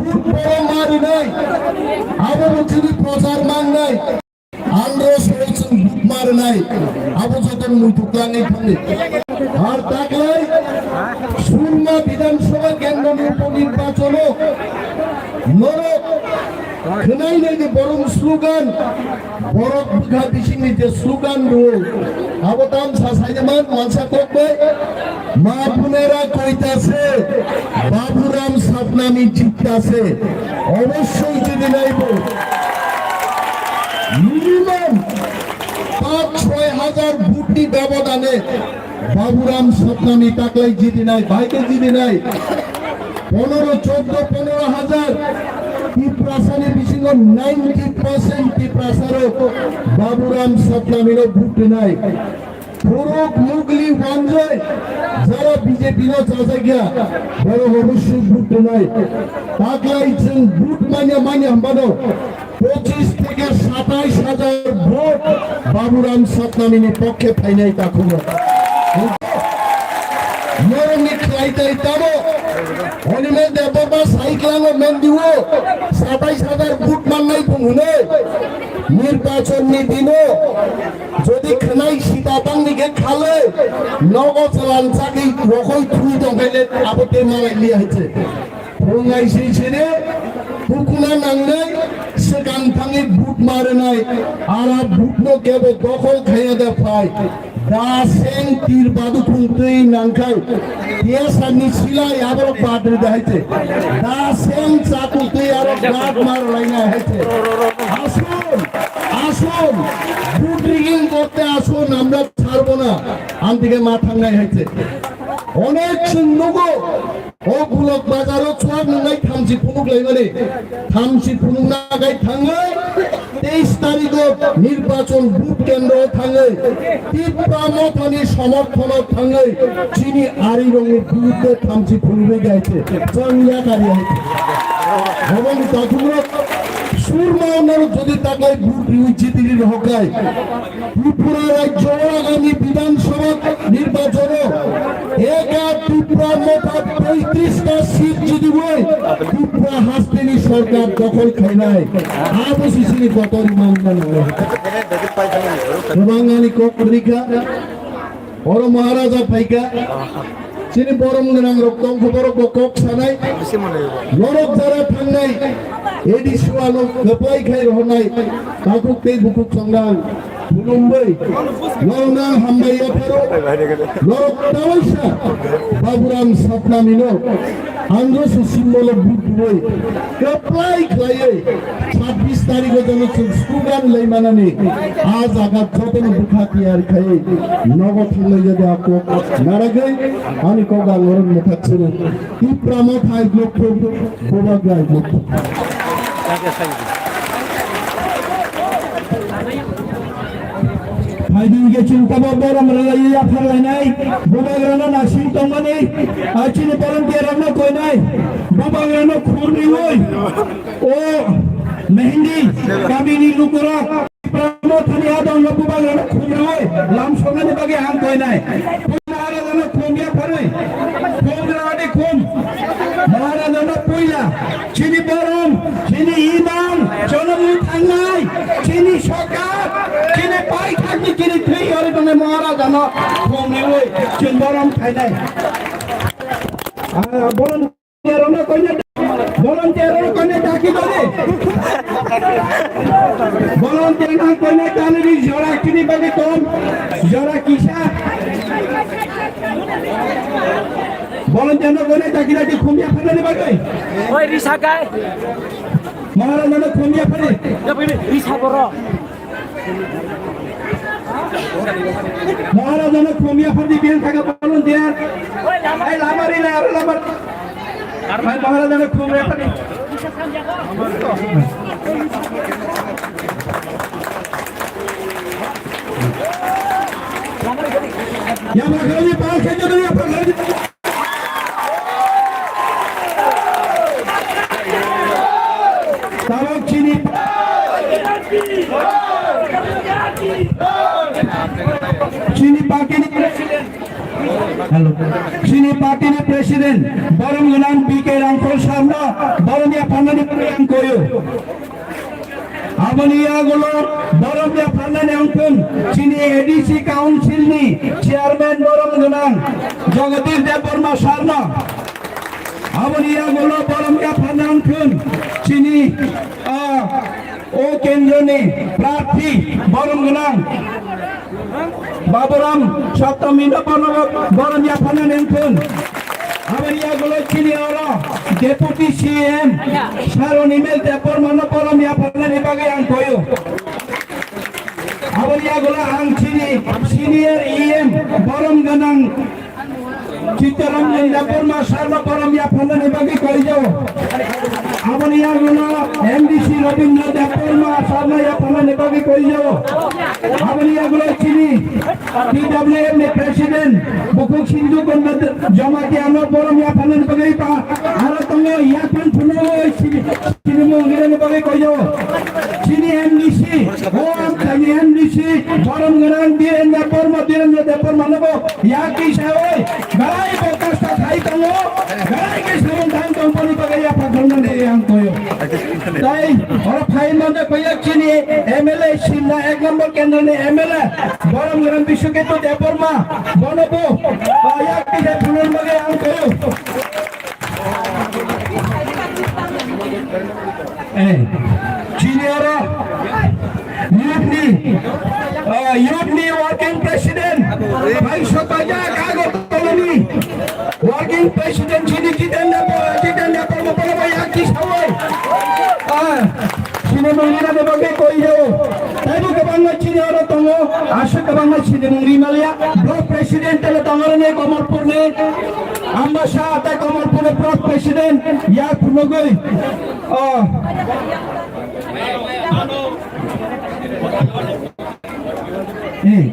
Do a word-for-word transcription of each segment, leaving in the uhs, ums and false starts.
Football ma rwnai, abo bo chini prochar mangnai. Andro soi chwng buk ma rwnai, abo joto muitu kwlangwi thangni. Ar taklai Surma Bidhan Sabha Kendroni uponirbachano norok khwnai nai ni borom slogan, borok bwkha bisingni je slogan rwo, abo tam sa sainaman wansa kok bai, "Ma punera koita se, Baburam Satnami jitta se." Obossoi jidi naibo. Minimum pach choi hajar vote ni bebodane Baburam Satnami taklai jidi nai, bahai khe jidi nai. Ponoro, choddo, ponoro hajar Tiprasani bisingo ninety percent Tiprasarok Baburam Satnamino vote rwnai. Phuruk mugli wanjoi jara B J P no chajakya, borok obossoi vote rwnai. Taklai chwng vote manya manya hwnbano pochis theke satais hajar vote Baburam Satnamini pokkhe phainai takhukno. Norokni khlai tai tamo Animal Debbarma saiklango mendiwo satais hajar vote mannai bung hwnwi nirbachonni dino jodi khwnai sita bangni khe khalwi nogo chwlan chagwi rokhoi thwi tongkhaile abo tei malai liya hai se. Phungnai sei sene, hukuna nangnai, swkang thangwi vote ma rwnai, ara vote no kebo dokhol khaiya da phai. Da seng tir badu khung twi nangkhai, T S R ni silai aborok badri da haite. Da seng chaku twi arok gad mar laina haite. Asun, asun, vote rigging korte asun, amra chharbo na, andige ma thangnai haite. Onek chwng nugo, O Bulok Bazaro chuak nwngnai thamchi phunuk laimani. Thamchi phunuk nagai thangwi teis tarikh o nirbachon vote kendro o thangwi Tipra Mothani somorthono thangwi chini arirokni birudde thamchi phunugwi gaite. Chwng yakari haite. Bhoboni takhumrok Surma onarok jodi taklai vote riwi jitiri rohokai. Tripura rajyo Agami Bidhan Sabha nirbachon o Eka Tipra Motha poitris ta seat jidi boi Tipra hasteni sorkar dokhol khainai. Abo sisini kotori manna nango. Kwbang ani kok rikha. Oro Maharaja phaikha. Chini borom gwnang rok tongkha, borok bo kok sanai. Norok jara thangnai, A D C ano kwplai khai rohornai, takhuk tei bukhuk chongnang, khulumbai, norokno hambai yapharo, norok tawaisa, Baburam Satnamino, Andro se simbolo butwoi, kwplai khlaiwi, chabbish tarikh o jono chwng slogan lai manani, a jaga jotono bwkha tiyar khaiwi, nogo thanglai jadi a kok naragwi, ani kok ang oro mwthak chwrwi. Tipra Motha hai block thum, Bubagra hai block thum. Phaidi hwnkhe chwng tabok borom rwlaiwi yaphar lainai, Bubagrano naising tongmani, a chini volunteer rokno koinai, Bubagrano khum riwi, o Mehndi kamini lukurok, Tipra Mothani adong no Bubagrano khum riwi, lam songnani bagwi ang koinai. Maharajano khum yapharwi, khum rwdi khum. Maharajano puila, chini borom, chini imang, jonom thangnai, chini sokak, chini paithakni chini thwi yorwi tongnai Maharajano khum riwi, chwng borom khainai. Ah, borom Volunteer rokno koine, volunteer rokno koine daki dodi. Volunteer rokno koine dali di jora kini bagi tom, jora kisa. Volunteer rokno koine daki daki khumya phani bagi. Oi, risa kai. Maharajano khumya phani. Risa boro. Maharajano khumya phani biyan thaka volunteer. Ai, lama ri na, lama. Hai, Maharajano khumya phani. Ya, Maharajano pa, khaja dulu, ya, Maharajano. Tabok chini, chini party ni president, Hello. Chini party ni president, borom gwnang B K Rangkhol sir no borom yapharnani ang koyo. Aboni yagulo borom yapharnani ang phun chini A D C council ni chairman borom gwnang Jagadish Debbarma sir no. Aboni yagulo borom yapharnani ang phun chini, ah, o kendro ni prarthi borom gwnang Baburam Saptami no borom, borom yapharnani ang phun. Aboni yagulo chini oro Deputy C M Saron Imel Debbarma no borom yapharnani bagwi ang koyo. Aboni yagulo ang chini senior E M borom gwnang Chittaranjan Debbarma sir no borom yapharnani bagwi koijao. Aboni yagulo M D C Rabindra Debbarma sir no yapharnani bagwi koijao. Aboni yagulo chini T W M ni president Bukhuk Sindhu Ganda Jamatia no borom yapharnani bagwi ba aro tongo yapan phunugwi chini, chini mungirani bagwi koijao. Chini M D C, o amchaini M D C, borom gwnang Birendra Debbarma, Birendra Debbarma no bo Yak kisa oi, belai bo kasta khai tongo, belai khe samung tang tong boni bagwi yapha khoroknani ang koyo. Tai oro phai mande koyo chini M L A Simla ek number kendro ni M L A, borom gwnang Biswaketu Debbarma, bono bo, ah, yak kisa phunukna bagwi ang koyo. Eh, chini oro youth ni, ah, youth ni working president, bai sokpajak Agartala ni working president chini Jiten Debbarma, Jiten Debbarma bai yakki sawai. Ah, chini mungni na deba ke koi jao. Taibo kwbangma chini oro tongo, aswk kwbangma chini mungri malia, block president tele tongo ni Komorpur ni. Ambasa tei Komorpur ni Pro President yak phunugwi. Oh. Eh.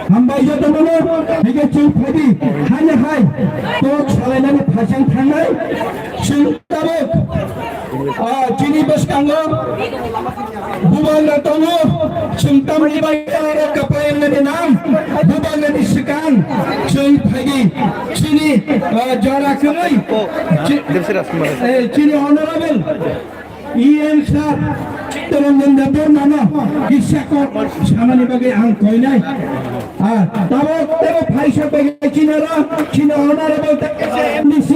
Hambai joto bono, hige chwng phaidi, hanya hai, tok salainani phasing thangnai, chwng tabuk, ah, chini bwskango, Bubagra tongo, chwng tamni bai oro kwplai wngnani nang, bubagrani swkang, chwng phaidi, chini, ah, jora kwrwi, chi-, eh, chini honorable E M sir, Chittaranjan Debbarmano, kisa kok samani bagwi ang koinai. Ah, tabuk tebo phaisa bagwi chini oro, chini honorable M D C.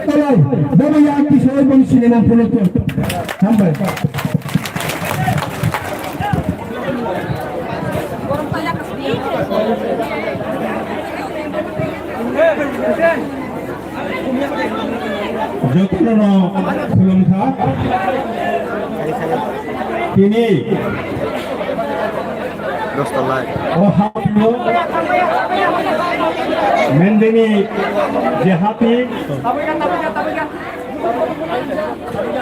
Kalai, bobo ya kisa oi boni sini nang pulo tu. Hambai. Jotono khulumkha. Tini o hapno mendeni je hapi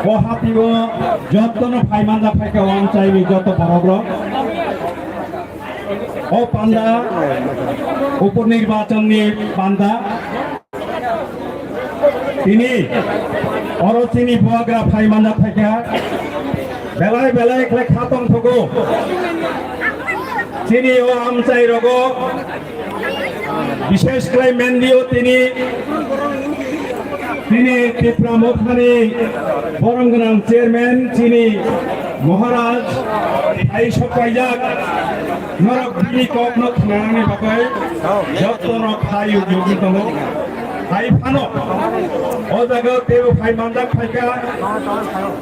o hapio jotono phaimanjak phaikha o amchaini joto borokrok. O panda, upor nirbachon ni panda. Tini, oro chini bubagra phai manjak phaikha. Belai belai khlai khatong thugo. Chini o amchai rogo, bishesh khlai mendio tini, tini Tipra Mothani borom gwnang chairman chini Maharaj, hai sok paijak. Norok bini kokno khwnani bagwi jotono khai yugwi tongo. Hai phano o jaga tebo phai manjak phaikha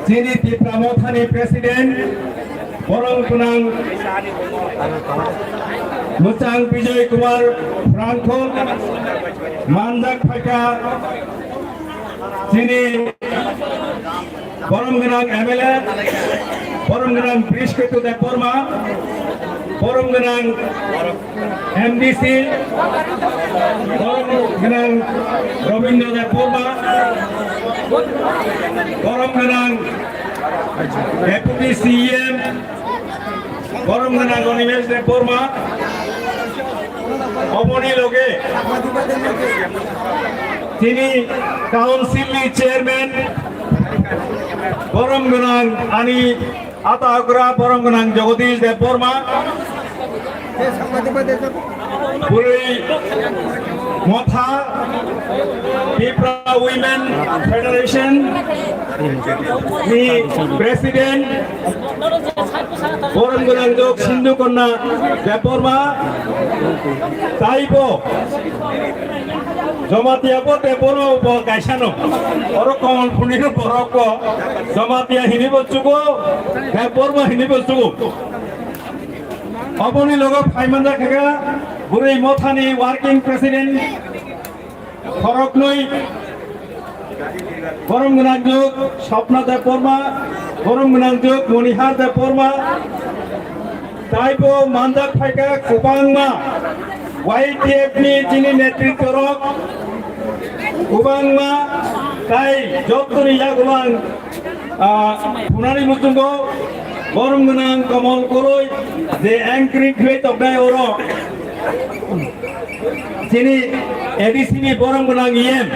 chini Tipra Mothani president borom gwnang Mwchang Bijoy Kumar Rangkhol manjak phaikha. Chini borom gwnang M L A, borom gwnang Brisketu Debbarma, borom gwnang M D C, borom gwnang Robindra Debbarma, borom gwnang Deputy C E M, borom gwnang Animesh Debbarma, oboni loge tini council ni chairman, borom gwnang ani ata agra, borom gwnang Jagadish Debbarma, Bwrwi Motha Tipra Women Federation ni President Borom Gwnangjwk Sindhu Kanya Debbarma taibo Jamatia bo Debbarma bo kaisano. Oro Kamalpurni borok bo Jamatia hinibo chugo, Debbarma hinibo chugo. Oboni logo phaimanjak kha Bwrwi Mothani Working President khoroknwi, Borom Gwnangjwk Swapna Debbarma, Borom Gwnangjwk Monihar Debbarma, taibo manjak phaikha kwbangma Y T F ni chini netritworok, kwbangma tai jotoni yagulang, ah, phunani muchungo Borom Gwnang Kamal Koroi je anchoring khlai toknai oro chini A D C ni Borom Gwnang E M,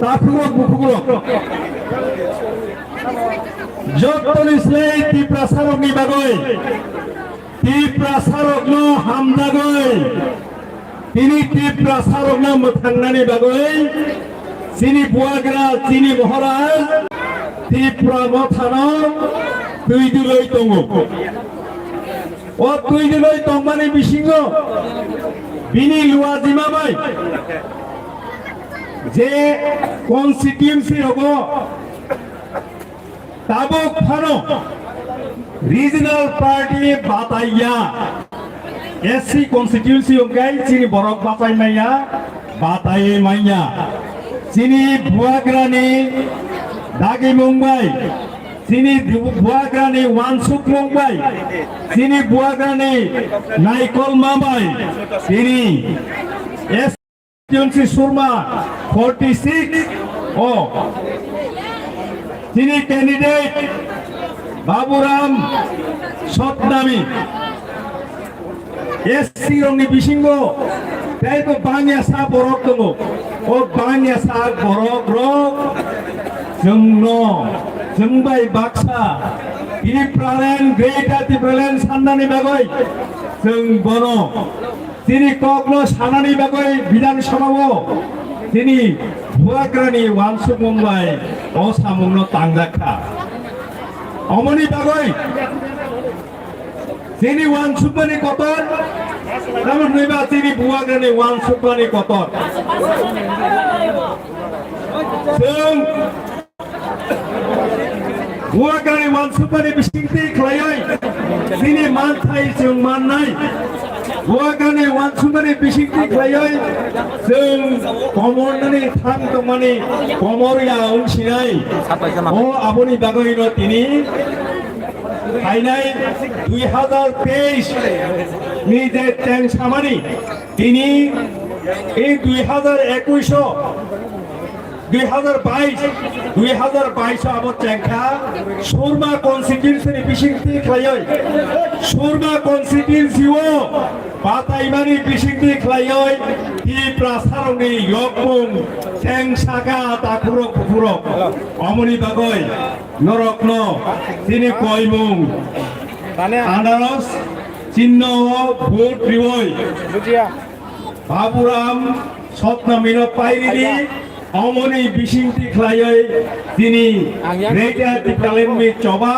taphukrok buphukrok, jotoni slai Tiprasarokni bagwi, Tiprasarokno hamjagwi, tini Tiprasarokno mwthangnani bagwi chini buagra, chini Maharaj Tipra Mothano twi dwlwi tongo. O twi dwlwi tongmani bisingo bini luajima bai je constituency rogo tabuk phano regional party bataiya, S C constituency wngkhe chini borok bachai manya, batai manya. Chini buagrani dagimung bai, chini buagrani wansukmung bai, chini buagrani naikolma bai, chini S C constituency Surma forty six o chini candidate Baburam Sotnami. S C rokni bisingo teibo bangya sa borok tongo. O bangya sa borok rok chwngno, chwng bai baksa Tipraland, Greater Tipraland sannani bagwi chwng bono chini kokno sanani bagwi Bidhan Sabha o chini buagrani wansukmung bai o samungno tangjak kha. Omoni bagwi chini wansukmani kotor, tamo hwnwi ba chini buagrani wansukmani kotor. Chwng buagrani wansukmani bisingtwi khlaiwi chini manthai chwng mannai. Buagrani wansukmani bisingtwi khlaiwi chwng komornani thang tongmani komor ya wng sinai. O aboni bagwino tini phainai dui hazar teis ni je cheng samani tini ei dui hazar ekush o, dui hazar bais, dui hazar bais o abo chengkha Surma constituency ni bisingtwi khlaiwi, Surma constituency o bataimani bisingtwi khlaiwi Tiprasarokni yokmung chengsakha takhurok bukhurok. Omoni bagwi norokno chini koimung anaros chinno o vote riwi Baburam Sotnamino pairidi, omoni bisingtwi khlaiwi chini Greater Tipralandni choba,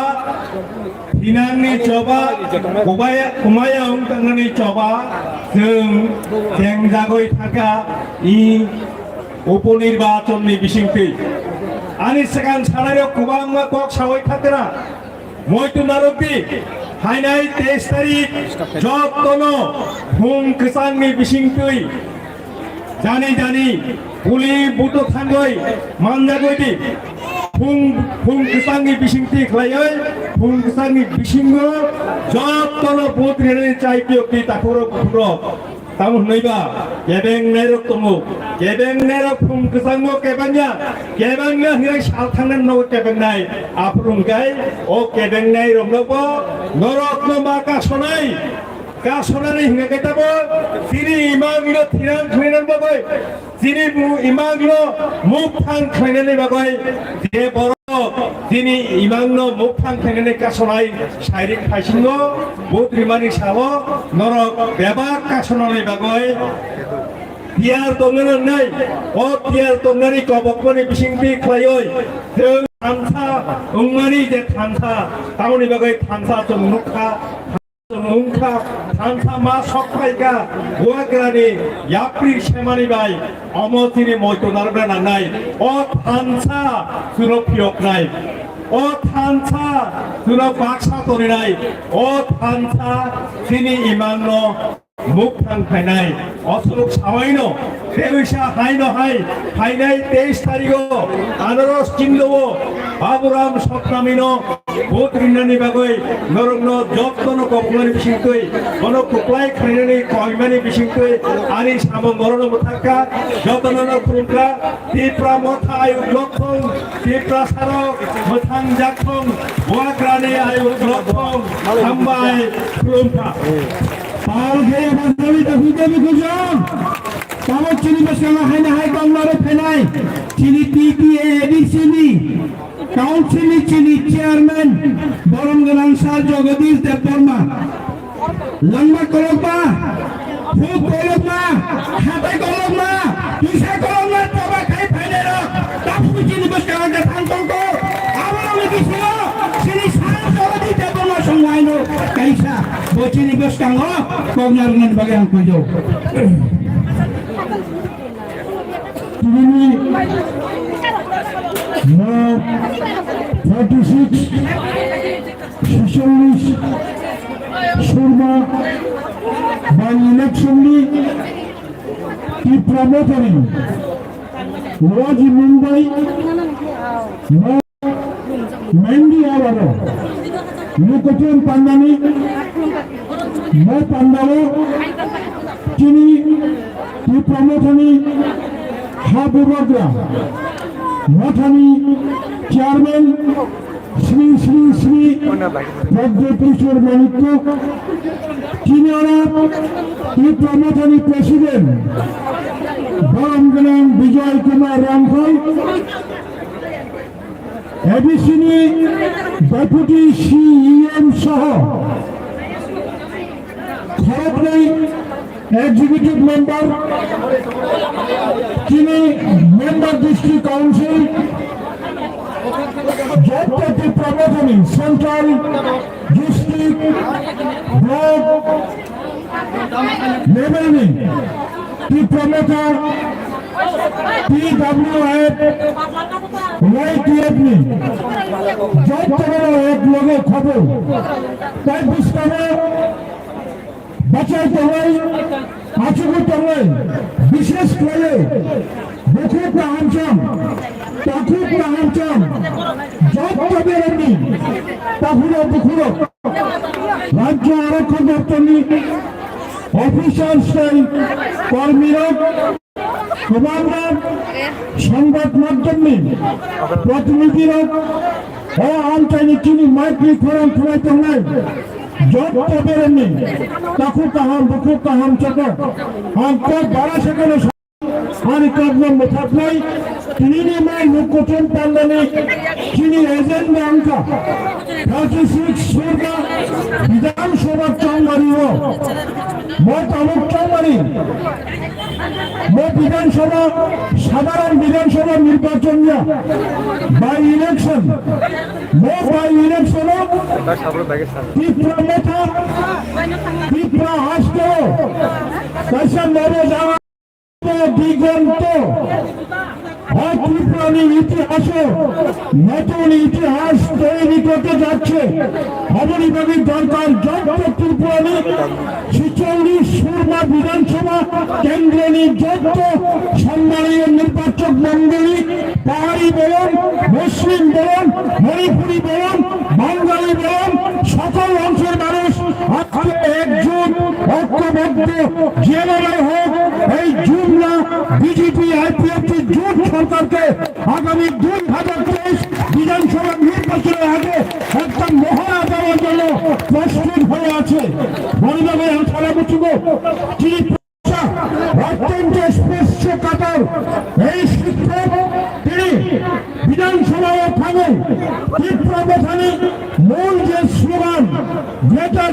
thinangni choba, kubaya, kumaya wng tangnani choba, chwng chengjagwi thangkha i uponirbachonni bisingtwi. Ani swkang sanairok kwbangma kok sawi thangkha. Moitu narwkdi, phainai teis tarik jottono phung kwchangni bisingtwi jani jani puli buto thangwi manjagwidi. Phung, phung kwchangni bisingtwi khlaiwi, phung kwchangni bisingo jottono vote rinani chai phiyokdi takhurok bukhurok. Tamo hwnwi ba, kebeng nairok tongo, kebeng nairok phung kwchangno kebengya, kebengna hwnwi sal thangna nogo kebengnai. Aphuru hwnkhe o kebengnai rokno bo norokno ma kasonai, kasonani hwnwi khe tamo chini imangno thwinan thwinan bagwi, chini bu imangno mukthang khlainani bagwi je borok Tini imangno mukthang khainani kasonai sairik phaisingo, vote rimani salo norok bebak kasonani bagwi tiyar tongna nangnai. O tiyar tongnani kobokmani bisingtwi khlaiwi chwng thansa wngmani je thansa, tamoni bagwi thansa chwng nukha. Wngkha, thansa ma sok phaikha, Bubagrani yapri semani bai, omo chini moito narwkna nangnai, o thansa chwngno phiyoknai, o thansa chwngno baksa toninai, o thansa chini imangno mukthang khainai, oswk sawaino, teisa haino hai, phainai teis tarigo, anaros chindao, Baburam Soknamino, Vote rinani bagwi norokno jotono koboknani bisingtwi, bono kwplai khlainani koimani bisingtwi ani samung borokno mwthakha, jotono no khulumkha. Tipra Motha ayuk lok thung, Tipra sarok mwthang jak thung, Bubagrani ayuk lok thung. Hambai, khulumkha. Pal khe bajali da hujani kujang. Tamo chini bwskango haino hai tongmani phainai. Chini T T A A D C ni Council ni chini chairman borom gwnang sir Jagadish Debbarma. Langma kolokma, phuk kolokma, hatai kolokma, kisa kolokma, toba khai phainai rok, tapu chini bwskango kwthang tongkho, abo rokni bisingo chini sir Jagadish Debbarma songwai no kaisa, bo chini bwskango kokna rwnani bagwi ang koi do. Tini mo forty six, ছেচল্লিশ, Surma by election ni Tipra Mothani, Waji Mumbai, mo Mendi Awaro, Lukochen Pandani, mo pandao, chini Tipra Mothani, ha Bubagra, Mothani, Chairman, Sri Sri Sri Pradyot Kishore Manikya, chini oro Tipra Mothani President, borom gwnang Bijoy Kumar Ramphal, A D C ni Deputy C E M soho khoroknwi Executive Member, chini Member District Council, jotto Tipra Mothani Central, District, Block, level ni Tipra Motha, T W F, Y T F ni jotto ek loge khobor. Tai bwskango bachai tongnai, achugwi tongnai, bishesh khlaiwi bukhuk kaham cham, takhuk kaham cham, jotto beremni takhuk bukhuk Rajya Arokkhon Doptor ni official style kormi rok, kwbangma songbad madhyom ni protinidhi rok, o amchaini chini mic ni khorang khwnai tongnai, jotto beremni takhuk kaham, bukhuk kaham chakha, ang kok bara second o Ani kokno mwthaknai, tinini mai Lukochen Pandani chini agenda wngkha thirty six Surma Bidhan Sabha chongmari o. Mo tabuk chongmari, mo Bidhan Sabha, sadharon Bidhan Sabha nirbachon ya, by election, mo by election o Tipra Motha, Tipra haste o kaisa nobo jaga দিগন্ত, হ্যাঁ, ত্রিপুরানি ইতিহাসে নতুন ইতিহাস তৈরি করতে যাচ্ছে। খবরই বাবি দরকার যত ত্রিপুরানি ছেচল্লিশ সুরমা বিধানসভা কেন্দ্রনি যত সম্মানীয় নির্বাচক মণ্ডলী, পাহাড়ি বলুন, মুসলিম বলুন, মণিপুরি বলুন, বাঙালি বলুন, সকল অংশের মানুষ আজকে একজোট ঐক্যবদ্ধ যেভাবে হোক এই জুমলা বিজেপি আইপিএফটি জোট সরকারকে আগামী দুই হাজার তেইশ বিধানসভা নির্বাচনের আগে একটা মহড়া দেওয়ার জন্য প্রস্তুত হয়ে আছে। মনে রাখবেন, আমি সারা বছর ত্রিপুরা অত্যন্ত স্পর্শকাতর এই শিক্ষক তিনি বিধানসভায় থাকেন। Mol je